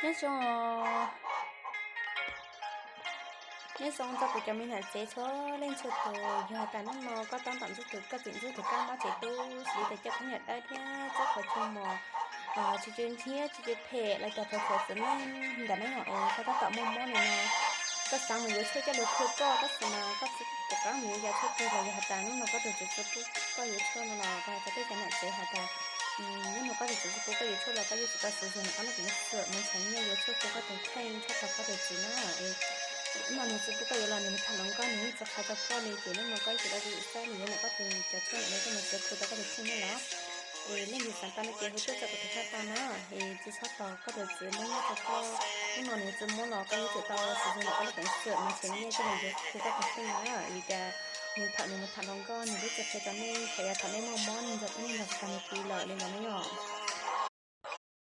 Nyob zoo, nyob zoo txog kuv cov me nyuam tsev txhua leej txhua tus. Yog has tas hnub no koj tab tom ntxub tus, koj tseem ntxub tus kab mob tsev tub xws li tias coj khaub ncaws dawb thiab txob qhov chaw mos, tsis tsw ntxhiab tsis tsw phem los cog txhua txhua txiv neej ntawm no yog es koj tab tom muaj mob li no, koj xav mus yuav tshuaj coj los khu koj tab sis mas koj tsis rov qab mus yuav yog tshuaj twg los yog has tas hnub no koj tus txiv tsis pub koj yuav tshuaj no los koj hais rau peb cov niam tsev has tas hnub no koj tus txiv tsis pub koj yuav tshuaj los koj yuav tsum tau siv zog ntawm koj lub peev xwm mus nrhiav nyiaj yuav tshuaj rau koj tus kheej thiab rau koj tus txiv na. Hnub no nws tsis pub koj yuav los nws mus tham hluas nkauj nws yeej tsis qhia rau koj li ces hnub no koj yuav tsum tau siv zog mus yuav ntawm koj tus cov tshuaj ntawm no coj mus siv khu rau koj tus kheej na los. Es leej twg xav tau no ces hu tuaj txog kuv tus kheej tau na. Es tsis txhob tos koj tus txiv muab nyiaj rau koj, hnub no nws tsis muab los koj yuav tsum tau siv zog ntawm koj lub peev xwm mus nrhiav nyiaj coj mus yuav khu koj tus kheej na. Vim tias nws thaum nws mus tham hluas nkauj nws twb tsis qhia rau nej, thaum yog thaum nej muaj mob nws nrog nej nrog tsis tau nws ti lawm li ntawd ne yom.